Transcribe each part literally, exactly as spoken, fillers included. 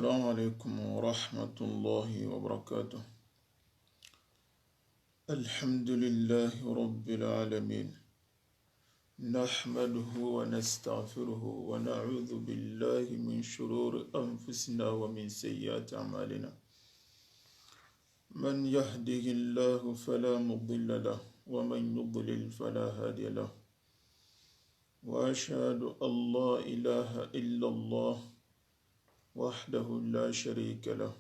السلام عليكم ورحمة الله وبركاته. الحمد لله رب العالمين. نحمده ونستغفره ونعوذ بالله من شرور أنفسنا ومن سيئات أعمالنا. من يهده الله فلا مضل له ومن يضلل فلا هادي له. وأشهد أن لا إله إلا الله وحده لا شريك له.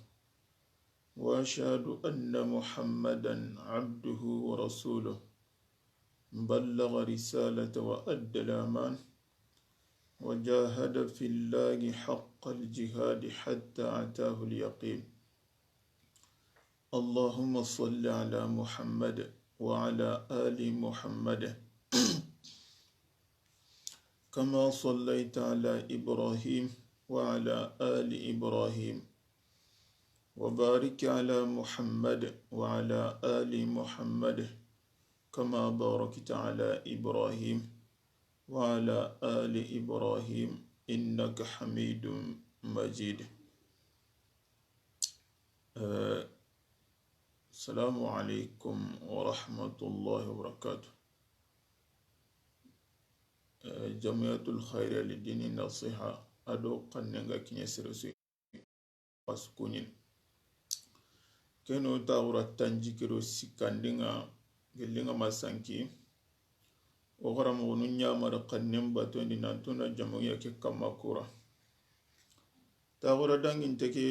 وأشهد أن محمدا عبده ورسوله. بلغ رسالة وأدى الأمان. وجاهد في الله حق الجهاد حتى أتاه اليقين. اللهم صل على محمد وعلى آل محمد كما صليت على إبراهيم وعلى آل إبراهيم وبارك على محمد وعلى آل محمد كما باركت على إبراهيم وعلى آل إبراهيم إنك حميد مجيد. Eh, السلام عليكم ورحمة الله وبركاته. Eh, Jamiyatul Khairiya Lidini Nasiha, a do xannen ga kiɲe sere su yi, a su kuɲini. Ken o taxura tanjikke do sikkandi ŋa, gelli ŋa ma sanki. O xaramoxonu ɲamari xannen batondi nanti o na jamuya ke kamma kura. Taxura danginte ke,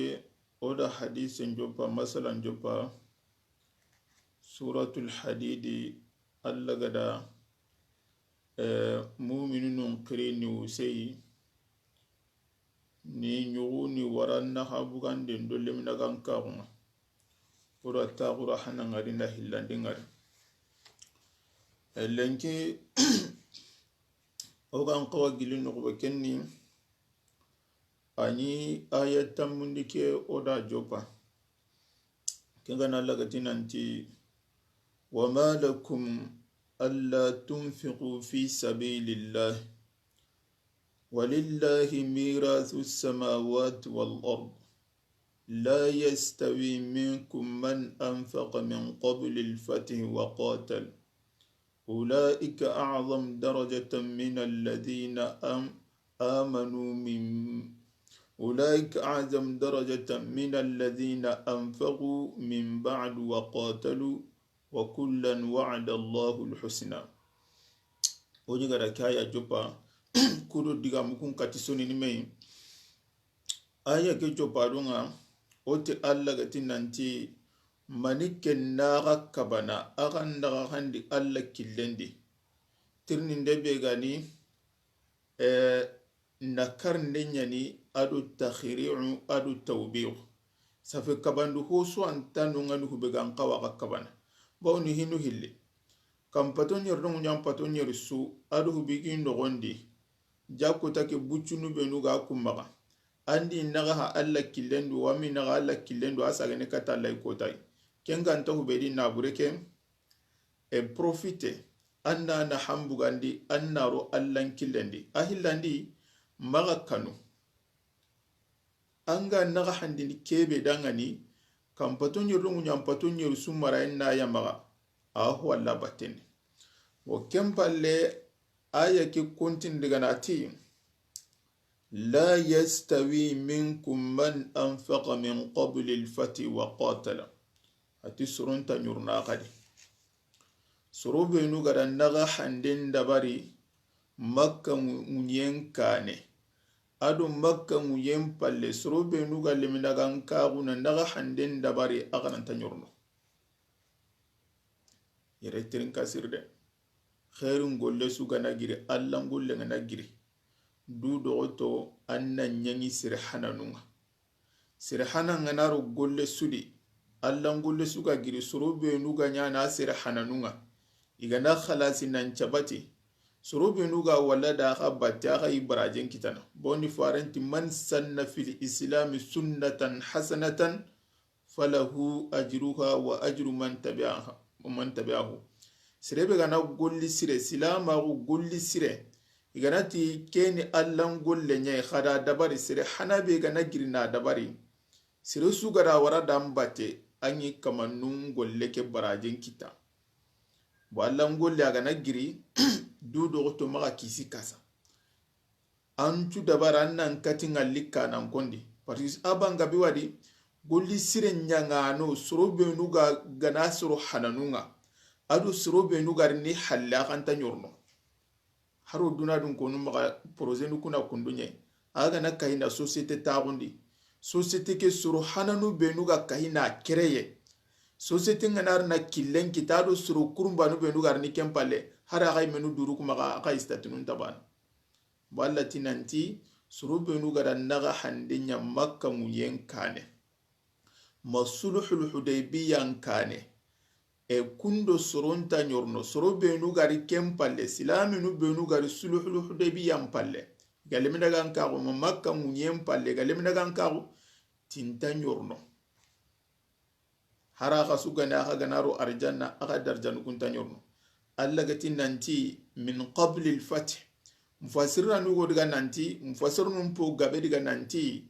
o da hadisen joppa, masalan joppa, Suratul Hadidi, Alla ga da, eh, muminunun xiri ni wuseyi, ni ɲugu ni wara naxa buganden do lemina gan kaxunŋa. O da taxura hana ŋari nda hillandi ŋari. Eh, lenki, o gan xawa gili noxu be kenni, a ni aya tammundi ke o da joppa. Ken ga na Alla ga ti nanti, وما لكم ألا تنفقوا في سبيل الله ولله ميراث السماوات والأرض لا يستوي منكم من أنفق من قبل الفتح وقاتل أولئك أعظم درجة من الذين أم-، آمنوا من، أولئك أعظم درجة من الذين أنفقوا من بعد وقاتلوا وكلا وعد الله الحسنى. O ɲi ga da ke aya joppa, kudo digamu kun kati sonini me yi. Aya ke joppa do ŋa, o ti Alla ga ti nanti, mani ke naxa kabana, a ga naxa handi Alla killen di. Tirninde be ga ni, eh, na karinde ɲaani, a do taxiri'u, a do tawbi'u. Safe kabandu ho su an tanu ŋa ni hube gan xawa xa kabana. Bawo ni hinu hille. Kan pato ɲeri do ŋuɲan pato ɲeri su, a do hubi gi noxon di. Jakko ta ke buccunu benu ga kummaxa. Andi naxa ha Alla killen du, wa mi naxa Alla killen du, a sagene kata Alla i kotayi. Ken ga nta hube di nabure ke, e profite, an na na hambugandi, an na ro Allan killen di. A hillandi, maxa kanu. An ga naxa handini kebe dangani, kan pato ɲeri do ŋuɲan pato ɲeri su mara en na ya maxa. A ho Alla battene. Wo ken palle, aya ke kontini daga na ti, لا يستوي منكم من أنفق من قبل الفتح وقاتل. A ti soron ta ɲuruna xadi. Soro benu ga da naxa handen dabari Makka ŋu-, ŋuɲen kane. A do Makka ŋuɲen palle, soro benu ga lemina gan kaxuna naxa handen dabari a ga na nta ɲurno. Yere tirin kasiri de. Xeerin golle su ga na giri, Allan golle ga na giri. Du doxoto an na ɲaŋi sere hananu ŋa. Sere hanan ga na ro golle su di, Allan golle su ga giri, soro benu ga ɲaana sere hananu ŋa. I ga na xalasi nan cabati. Soro benu ga walla da xa batti, a xa i barajen kitana. Boni farenti, من سن في الإسلام سنة حسنة فله أجرها وأجر من تبعها، ومن تبعه. Sere be ga na golli sire, silamaxu golli sire, I ga na ti ke ni Allan golle ɲa yi, xa da dabari, sere hana be ga na giri na dabari, sere su ga da wara da n bate, a ɲi kamanun golle ke barajen kita. Bo Allan golle a ga na giri, du doxoto maxa kisi kasa. An cu dabara, an nan kati ŋalli kanan kondi. Parce que a banga bi wadi, golli siren ɲaŋano, soro benu ga gana soro hananun ŋa. A do soro benu ga ri ni halle, a xa nta ɲorono. Haro duna dun konu maxa projet nu kuna kundu ɲa yi. A ga na kahi na société taxundi. Société ke soro hananu benu ga kahi na créer. Société ŋa na ri na killen kita do soro kurumbanu benu ga ri ni ken palle. Hari a xa yi menu duru ku maxa, a xa yi statunun tabana. Bo Alla ti nanti, soro benu ga da naxa hande ɲa Makka ŋuɲen kane. Ma Sulhul Hudaybiyan kane. E kundo soro nta ɲorono, soro benu ga ri ken palle, silaminu benu ga ri Sulhul Hudaybiyan palle. Ga lemine daga n kaxu, ma Makka ŋuɲen palle, ga lemine daga n kaxu, ti nta ɲorono. Hari a xa su gana, a xa gana ro arjanna, a xa darjanu ku nta ɲorono. Alla ga ti nanti, min qabli al-fath. Mufassiruna nu go diga nanti, mufassirunun po gabe diga nanti,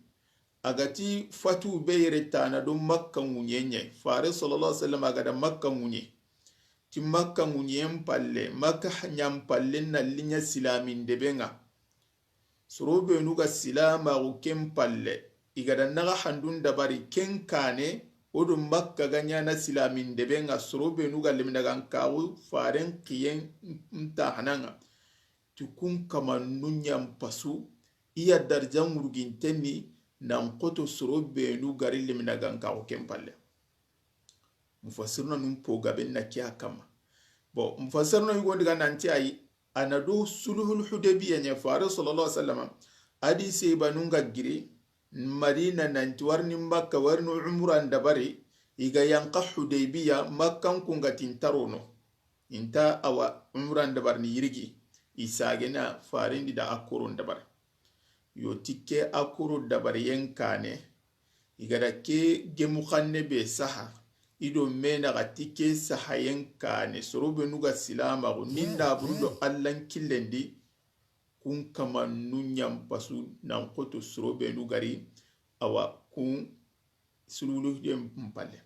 a ga ti fatu be yere tana do Makka ŋuɲe ɲa yi. Fare sallallahu alaihi wasallam a ga da Makka ŋuɲe. Ti Makka ŋuɲen palle, Makka ɲan palle na liɲa silamin debe ŋa. Soro benu ga silamaxu ken palle, i ga da naxa handun dabari ken kane, o do Makka ga ɲana silamin debe ŋa, soro benu ga lemine daga n kaxu, faren kiyen nta hananga. Ti kun kamanun ɲan pasu, i ya darja ŋurginten ni, nan xoto soro benu ga ri lemine daga n kaxu ken palle. Mufassiruna nun po gaben na kiya kama. Bon, mufassiruna yugo diga nanti ayi, a na do Sulhul Hudaybiya ɲa, Fare sallallahu alaihi wasallam a di sebanun ga giri Madina nanti wari ni Makka, wari ni umran dabari, i ga yanqa Hudaybiya, Makkan kun ga ti nta rono. I nta awa umran dabari ni yirigi, i sagena Faren di da a koron dabari. Yo ti ke a koro dabariyen kane, i ga da ke gemu xanne be saha, i do me naxa ti ke sahayen kane, soro benu ga silamaxu, ni naburu do Allan killen di, kun kamanun ɲan pasu nan xoto soro benu ga ri, awa kun Sulhul Hudaybiya n palle.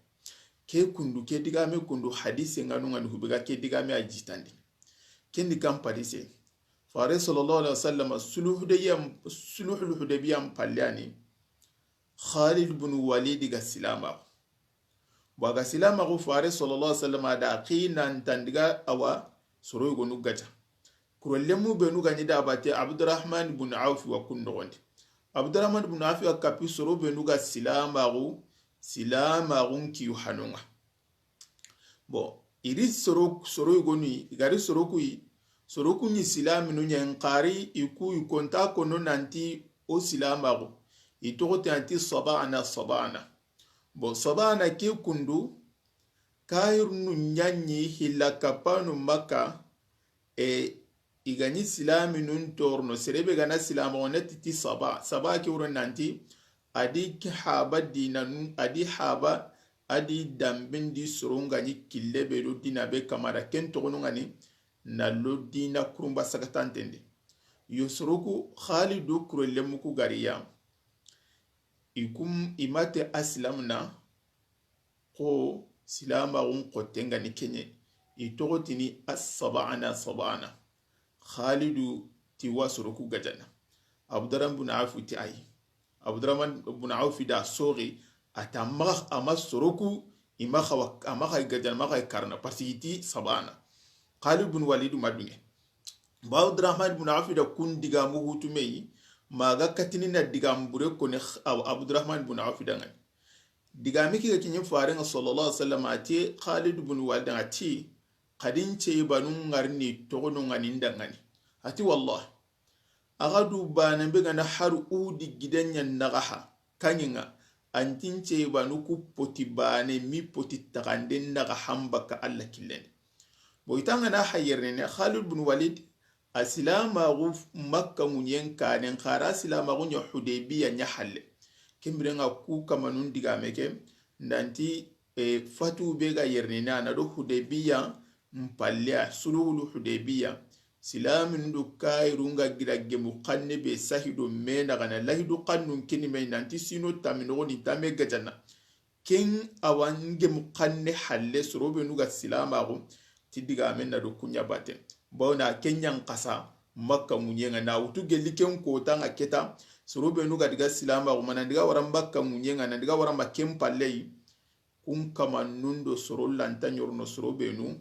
Ke kundu, ke digame kundu, hadise ŋanu ŋani hube ga ke digame a jitandi. Ken di kan hadise. Fare sallallahu alaihi wasallam, Sulhul Hudaybiya, Sulhul Hudaybiya n palle ani Khalid bin Walid ga silamaxu. Bo a ga silamaxu, Fare sallallahu alaihi wasallam a da xi nan tandiga awa soro yogonu gaja. Kuro lemu benu ga ɲi da bate Abdurrahman bin Auf wa kun noxondi. Abdurrahman bin Auf wa kapi soro benu ga silamaxu, silamaxun kiyu hanunga. Bon, i ri soro, soro yogonu, i ga ri soro ku yi, soro ku ɲi silaminu ɲa, n xari i ku, i konta kono nanti o silamaxu. I toxo ti nanti Saba'ana, Saba'ana. Bon, Saba'ana ke kundu, kahirnu ɲa ɲi hilla kapanu Makka, e, i ga ɲi silaminun torono, sere be ga na silamaxu ne ti ti Saba, Saba ke wuro nanti, a di ki haba dinanu, a di haba, a di dambindi soron ga ɲi kille be do dina be kamara, ken toxonu ŋani, na lo dina kurumba sagatanten di. Yo soro ku Khalidu kuro lemu ku ga ri ya, i kum i mate aslamna, xo silamaxun xotten ga ni ke ɲa, i toxo ti ni as-Saba'ana, Saba'ana. Khalidu ti wa soro ku gajana. Abdurrahman bin Auf ti ayi. Abdurrahman bin Auf da soxi, a ta maxa, a ma soro ku, i ma xawa, a ma xa gajana, ma xa karana, parce que i ti Saba'ana. Khalid bin Walid ma dunge. Ba Abdurrahman bin Auf da kun digamu hutu me yi, ma ga katini na digamu bure koni Ab-, Abdurrahman bin Auf da ŋani. Digame ke ga kiɲi Faren ŋa sallallahu alaihi wasallam, a ti Khalid bin Walid ŋa ti, xadin ceyibanu ŋarini toxonu ŋani nda ŋani. A ti wallah, a ga du bane be ga na hari Uhudi giden ɲa naxaha, kaɲi ŋa, an ti n ceyibanu ku poti bane, mi poti taxande naxahan bakka Alla killen di. Bo i ta ŋa na hayerne ne, Khalid bin Walid, a silamaxu Makka ŋuɲen kanen, xara silamaxu ɲa Hudaybiya ɲa halle. Ken biren ŋa ku kamanun digame ke, nanti, e, fatu be ga yernene, a na do Hudaybiya n palle ya, Sulhul Hudaybiya, Silaaminu do kaayirun ga gida gemu xanne be sahido me naxana lahidu xannun kini me nanti sino taminoxo ni tame gajana. Ken awa n gemu xanne halle soro benu ga silaamaxu ti digamen na do kuɲa baten. Bawo na ken ɲan xasa Makka ŋuɲen ŋa na wutu gelli ken kota ŋa keta. Soro benu ga diga silaamaxu ma na diga wara Makka ŋuɲen ŋa na diga wara ma ken palleyi. Kun kamannun do soro lanta ɲorono soro benu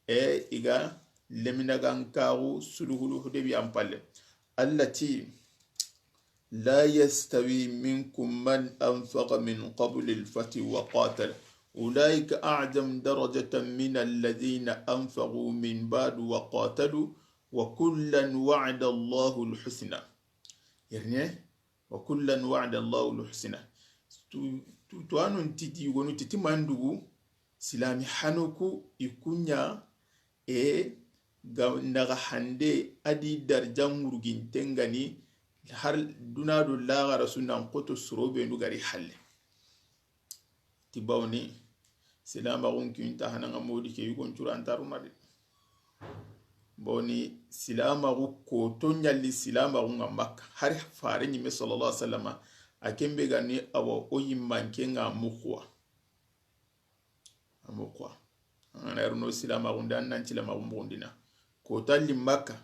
e i ga leminagankaxu suluhulu Hudaybiya n palle. Allah ti, لا يستوي منكم من أنفق من قبل الفتح وقاتل أولئك أعظم درجة من الذين أنفقوا من بعد وقاتلوا وكلا وعد الله الحسنى. Yerine, وكلا وعد الله الحسنى. Tu, tu, tuwanun titi, yugonu titi mandugu, silami hanuku, i kuɲa, e ga naxa hande a di darja ŋuruginten ŋa ni har duna do laxara su nan xoto soro benu ga ri halle. Ti bawni silamaxun kinta hananga modi ke yugon curantaruna de. Bawni silamaxu koto ɲalli silamaxu ŋa Makka har fare ɲime sallallahu alaihi wasallama a kembe ga ni awa o yimmanke ŋa muxuwa. Amu quoi. An ga na ri no silamaxunde, an nan silamaxu muxundina. Kota li Makka,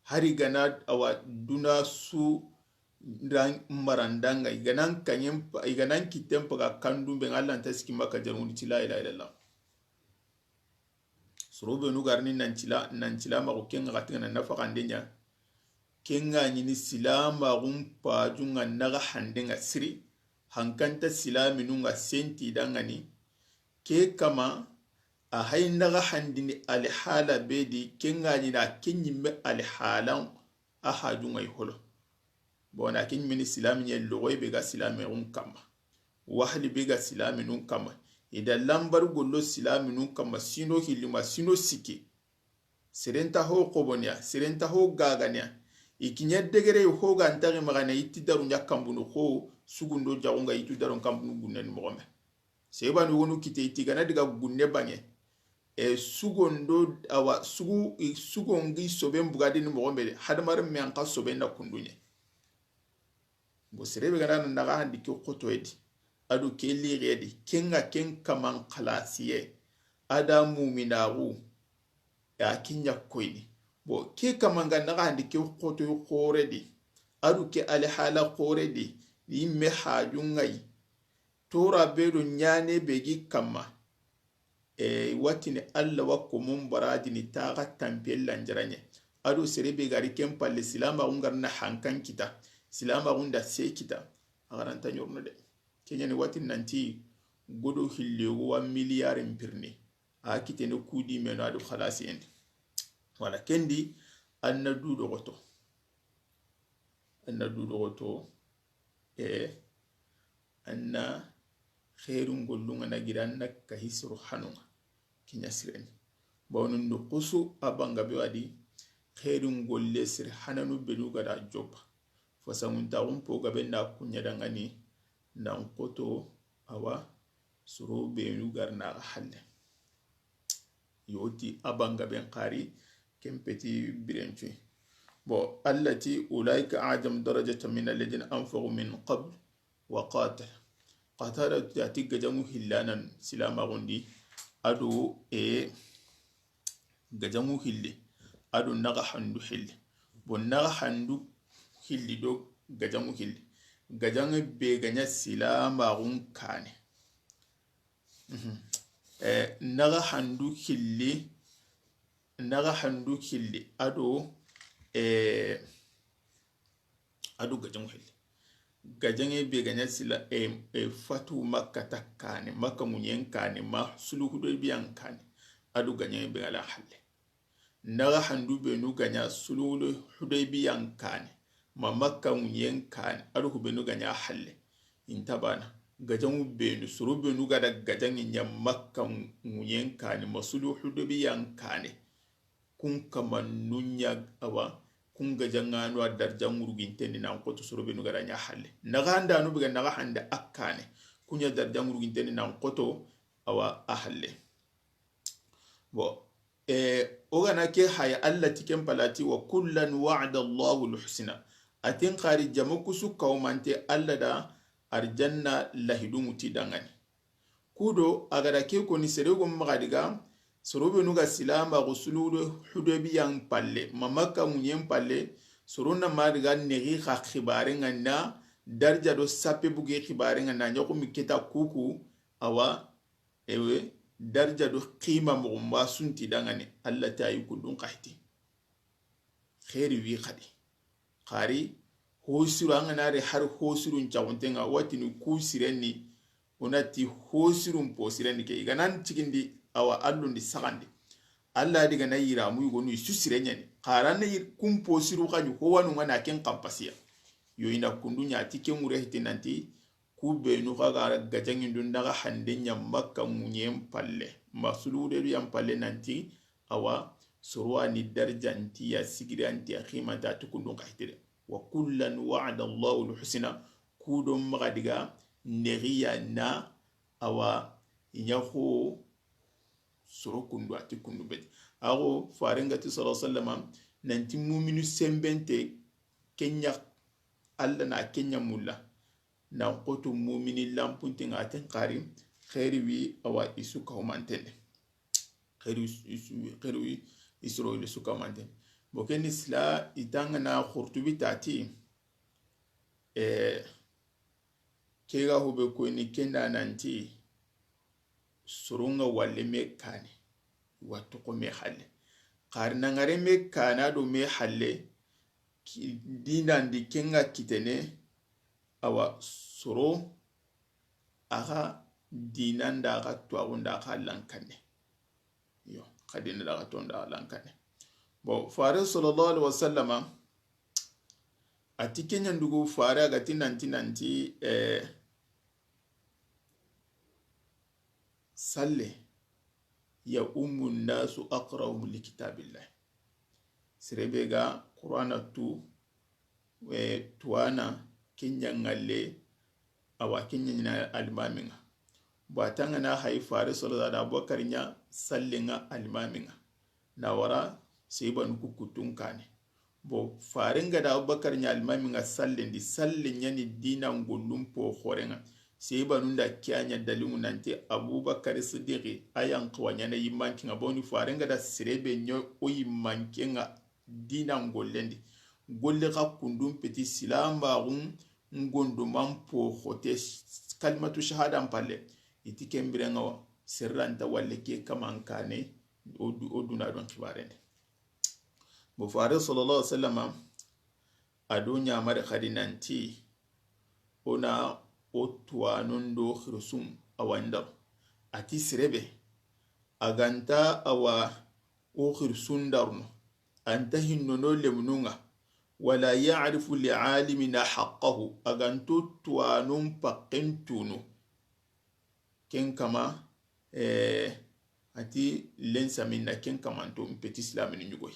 hari gana awa duna su ran marandanga, i ganan kanyen pa, i ganan kitten paga kandumbe, nga lanta siki Makka jarun ti la ilaha illallah. Soro benu ga ri ni nan sila, nan silamaxu ken ŋa xatinga na nafaxande ɲa. Ken ŋa ɲini silamaxun pajun ŋa naxa hande ŋa siri, hankanta silaminun ŋa senti dangani, ke kama a hay naxa handini alihala be di, ken ŋa ɲini a ke ɲimme alihalan a hajun ŋa i holo. Bon, a ke ɲimme ni silami ɲe loxoy be ga silamexun kamma. Wahali be ga silaminun kamma. I da lambar gollo silaminun kamma, sino hilima, sino siki. Serenta ho koboniya, serenta ho gaganiya. I kiɲa degere ho ga ntaxi maxana i ti daru ɲa kambunu ho sugundo jaxunga i tu daru kambunu gunneni moxome. Sebanu wonu kite i ti gana diga gunne bange. E sugondo awa sugu, i sugongi soben bugadini moxome de hadamaren me an xa soben na kunduɲe. Bo sere be gana naxa handi ke xotoyedi, ado ke lixedi, ken ŋa ken kaman xalasiye, ada muminaxu, ya ke ɲa koyni. Bo ke kaman ga naxa handi ke xotoy xoredi, ado ke alihala xoredi, ni me haju ŋa yi, tora be do ɲane be gi kamma. E watini Allah wa komon barajini taxa tampiye lanjaraɲe. Ado sere be gari ken palle silamaxun garna hankan kita, silamaxun da se kita, a garanta ɲorno de. Keɲani watini nanti godo hille wa miliyarin pirni. A kitene kudi meno ado xalasiyendi. Wala kendi anna du doxoto. Anna du doxoto. E anna xeerin gollun ŋa na gida anna kahi soro hanun ŋa. Kiɲa sireni. Bawni ndu xusu a banga be wadi xeerin golle sir hananu benu gada joppa. Fasanguntaxun po gabe na kuɲa dangani nan xoto awa soro benu garna halle. Yoti a banga ben xari ken peti birencu. Bon, Allah ti, أولئك أعظم درجة من الذين أنفقوا من قبل وقاتلوا. Qatada ti gajamu hillanan silamaxundi, ado e gajamu hilli, ado naxa handu hilli. Bon, naxa handu hilli do gajamu hilli. Gajamu be gaɲa silamaxun kane. Mhm. Eh, naxa handu hilli, naxa handu hilli, ado, eh, ado gajaŋu hilli. Gajaŋe be gaɲa sila, eh, eh, fatu Makka ta kane, Makka ŋuɲen kane, ma sulu Hudaybiyan kane, ado gajaŋe be gala halle. Naxa handu benu gaɲa sululu Hudaybiyan kane, ma Makka ŋuɲen kane, ado ku benu gaɲa halle. Inta bana. Gajaŋu benu, soro benu gada gajaŋe ɲa Makka ŋuɲen kane, ma sulu Hudaybiyan kane. Kun kama nuɲa awa, kun gajaŋanu a darja ŋurugintendi nan xoto soro benu gada ɲa halle. Naxa handanu bega naxa hande a kane. Kuɲa darja ŋurugintendi nan xoto awa a halle. Bon, E, o ga na ke haya, Alla ti ken palati, wa kullan wa'ada Allahu al-husna. A ti n xari jama kusu kawmante Alla da arjanna lahidun ŋuti dangani. Kudo a ga da ke koni sere go maxa diga, soro benu ga silama go suludo Hudaybiyan palle, ma Makka ŋuɲen palle, soro na ma diga nexi xa xibare ŋa na, darja do sappe bugi xibare ŋa na, ɲaxu mi keta kuku, awa, ewe, darja do xima moxo mba sunti dangani, Alla ta yi kundun xahiti. Xeeri wi xadi. Xari, hosiru, an ga na ri hari hosirun caxunten ŋa, watini ku sirenni, o na ti hosirun po sirenni ke. I ga nan cigindi, awa, allundi saxandi. Alla diga na yiramu yugonu su sirenyani. Xara na yir kun po siru xaɲu, ho wanu ŋa na ken xampasiya. Yo i na kundu ɲa ti ken ŋure hiti nanti, ku benu xa ga gajaŋindu ndaga hande ɲa Makka ŋuɲen palle, ma suludedu yan palle nanti, awa, soro wa ni darjanti ya, sigiriyanti ya, ximanta ti kundun xahiti de. Wa kullan wa'ada Allahu al-husna, kudo maxa diga nexiya na, awa, i ɲa xo soro kundu a ti kundu beti. Axo faren ga ti sallallahu alaihi wasallama nanti muminu senbente ken ɲa, Alla na ken ɲa mulla. Nan xoto mumini lanpunten ŋa, a ti n xari xeeri wi, awa, i su kawmantene. Xeeri wi, i su, xeeri wi, Israyila su kawmantene. Bo ken ni sila i ta ŋa na Xurtubi ta ti, e, ke ga hube koyni ken da nanti, soron ŋa walle me kane, wa toxo me halle. Xari na ŋare me kana do me halle, ki-, dinandi ken ŋa kitene, awa, soro, axa dinanda, axa tuwaxunda, axa lankanne. Yo, xa dinanda, axa tonda, axa lankanne. Bon, fare sallallahu alaihi wasallama, a ti ken ɲa ndugu fare a ga ti nanti, nanti, eh, salle, ya ummu nasu aqra'uhum li kitabillah. Sere be ga Qur'ana tu, e, tuwana, ken ɲa ŋalle, awa, ken ɲa ɲina almami ŋa. Bo a ta ŋa na hayi fare soloda da Abubakar ɲa salle ŋa almami ŋa. Na wara seyibanu ku kutun kane. Bo faren ga da Abubakar ɲa almami ŋa sallen di, sallen ɲa ni dina ngollun po xoren ŋa. Seyibanu nda ke a ɲa dalimu nanti Abubakar Siddiqi a yan xawa ɲa na yimmanke ŋa. Bo ni faren ga da sere be ɲa o yimmanke ŋa dina ngollen di. Golle xa kundun peti silamaxun ngondoman po xote kalimatu shahadan palle. I ti ken biren ŋa wa, serranta walle ke kaman kane, o du-, o duna don xibarende. Bo fare sallallahu alaihi wasallama, a do ɲamari xadi nanti, o na o tuwanon do xirsun a wandar. A ti sere be, a ga nta awa o xirsun darno, a nta hinnono lemunun ŋa, wala ya'rifu li alimina haqqahu, a ga nto tuwanon pakken tunu. Ken kama, eh, a ti lensa minna, ken kamanto n peti silamini ɲugoy.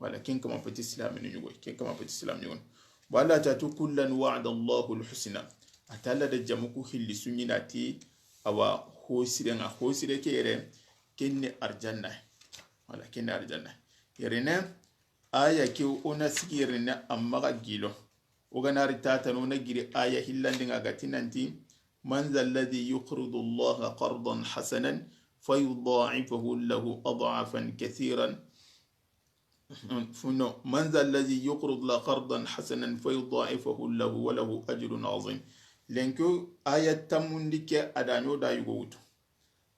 Wala ken kama peti silamini ɲugoy, ken kama peti silamini ɲugoy. Wala ta tu kullan wa'ada Allahu al-husna. A ta Alla da jamu ku hilli suɲina ti awa hosire ŋa, hosire ke yere, ken ni arjanna. Wala ken ni arjanna. Yere ne, aya ke o na sigi yere ne amma ga gilo. O ga na ri tata no na giri aya hillandi ŋa ga ti nanti, من ذا الذي يقرض الله قرضا حسنا فيضاعفه له أضعافا كثيرة. Funo, من ذا الذي يقرض الله قرضا حسنا فيضاعفه له وله أجر عظيم. Lenki aya tammundi ke a da ɲo da yugo wutu.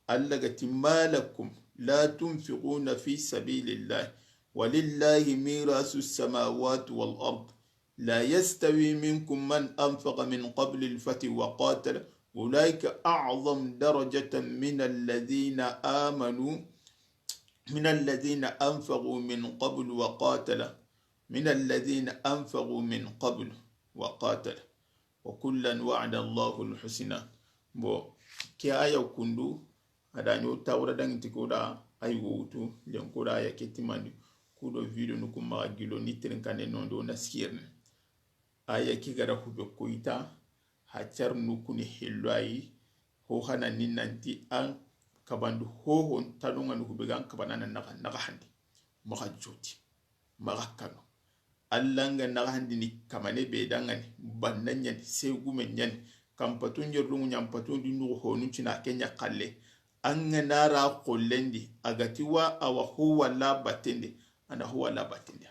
Alla ga ti, ما لكم لا تنفقون في سبيل الله ولله ميراث السماوات والأرض لا يستوي منكم من أنفق من قبل الفتح وقاتل أولئك أعظم درجة من الذين آمنوا، من الذين أنفقوا من قبل وقاتل، من الذين أنفقوا من قبل وقاتل وكلا وعد الله الحسنى. Bon, ke aya kundu, a da ɲo tawra dangi ti ko da ay go wutu, len ko da aya ke timandi, ku do video nu ku maxa gilo ni tirinkane no do na sikirni. Aya ke ga da hube koyta, ha car nu kuni hillo ayi, ho hana ni nanti an Kabandi hoho nta do ŋa ni hube ga n kabana na naxa, naxa handi. Maxa joti. Maxa kanu. Alla nga naxa handi ni kamane be da ŋa ni, banna ɲa ni, segume ɲa ni, kampatun yerlungu ɲa, mpatun di nuxu honu cina ke ɲa xalle. An ga na ra xollendi, a ga ti wa a wa ho walla battende, a na ho walla battende.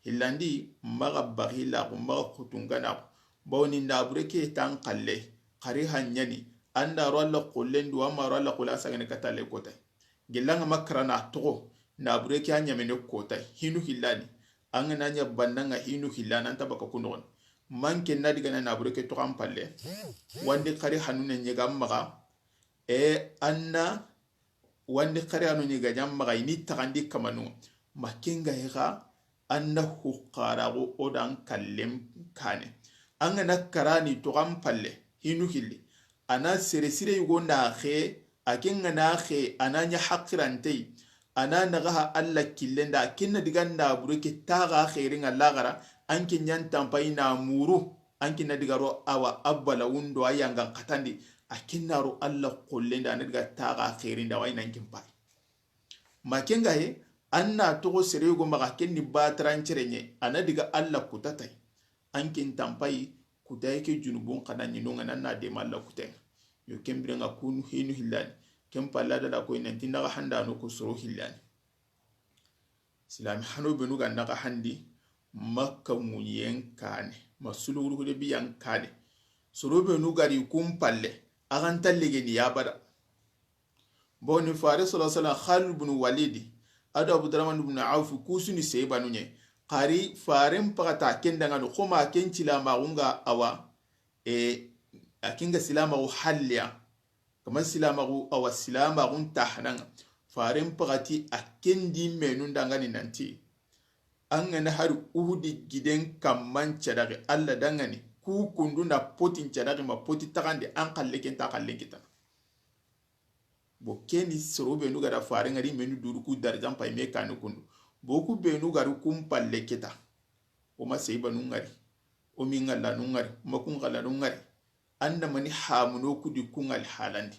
Hillandi, maxa baxi laxu, maxa xutunganaxu. Bawo ni nabure ke tan xalle, xari ha ɲa ni, an da ro Alla xollendi, wa ma ro Alla xolle a sagane katale kotay. Gellanga makarana toxo, nabure ke a ɲamene kotay, hinu hillani. An ga na ɲa bannanga hinu hillani, an ta baka ku noxon. Manke na diga na nabure ke toxan palle. Wandi xari hanune ɲega maxa. E anna wandi xari hanu ɲega ɲa maxa, ini taxandi kamanu. Ma kenga hexa, an na huxaraxu o dan kallen kane. An ga na karani toxan palle, hinu hilli. A na sere sire yugo na xe, a ke nga na xe, a na ɲa haqirantey. A na naxa ha Alla killen da, a ke na diga nabure ke taxa xerin ŋa laxara, an ke ɲan tanpayi na muru, an ke na diga ro awa a bala wundo a yangan xatandi, a ke na ro Alla xollen da, a na diga taxa xerin da, wa i nan kin payi. Ma kenga he, an na toxo sere yugo maxa, ken ni bataran cere ɲe, a na diga Alla kutatay. An ken tanpayi, kutaye ke junubun xana ɲi no ŋa, nan na dema Alla kutaye. Yo ken biren ŋa kunu hinu hillani. Ken palla da la koy nanti naxa handa no ko soro hillani. Silami hano benu ga naxa handi, Makka ŋuɲen kane, ma sulu wuru hude biyan kane. Soro benu gari kun palle, a ga nta legeni ya bada. Boni fare sallallahu alaihi wasallam, Khalid bin Walid, ado Abdurrahman bin Auf, kusuni sebanu ɲe. Xari faren paxata ken dangano, xoma ken silamaxu nga awa, e, a kinga silamaxu halliya. Kama silamaxu, awa silamaxu nta hananga. Faren paxati a ken di menu dangani nanti. An ga na hari Uhudi giden kamman cadaxi Alla dangani, ku kundu na potin cadaxi ma poti taxandi, an xalle ken ta xallen kitana. Bo keni soro benu ga da fare ngari menu duru ku darajan pay me kanu kundu. Bo ku benu gari kun palle kita. O ma seybanu ngari. O mi ngallanu ngari. O ma kun ngallanu ngari. An da mani hamuno ku di kun ŋa li halandi.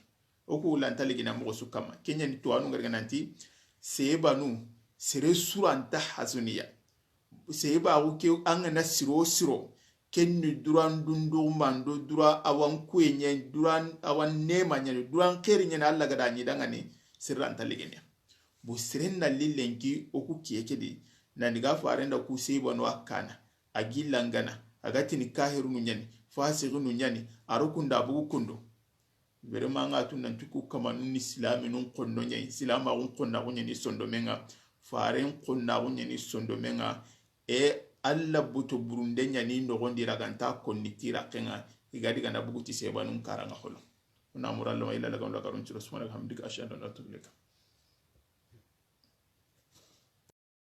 O ku lanta ligina moxo su kamma. Ken ɲa ni tuwanu ngari ga nanti, seybanu, sere suranta hasuniya. Seyibaxu ke, an ga na siro siro, ken ni duran dundu mando, duran awan kuye ɲe, duran awan nema ɲe, duran xeri ɲe, Alla ga da ɲi dangani, siranta ligene. Bo siren na lillenki o ku kiye ke di, na ni ga farenda ku seyibanu a kana, a gillangana, a ga tini kahirunu ɲa ni, fasiginu ɲa ni, a ro kunda bugu kundu. Vraiment, an ga tu nanti ku kamanu ni silaminun xonno ɲa yi, silamaxun xonnaxu ɲa ni sondomen ŋa, faren xonnaxu ɲa ni sondomen ŋa, e Alla boto burunde ɲa ni noxondi raganta konni ti raxen ŋa, i ga di ga na bugu ti sebanun karan ŋa xolo. Kuna murallama illa lagan lagarun ciro, subhanaka hamdika, ashhadu an la ilaha illa anta, astaghfiruka.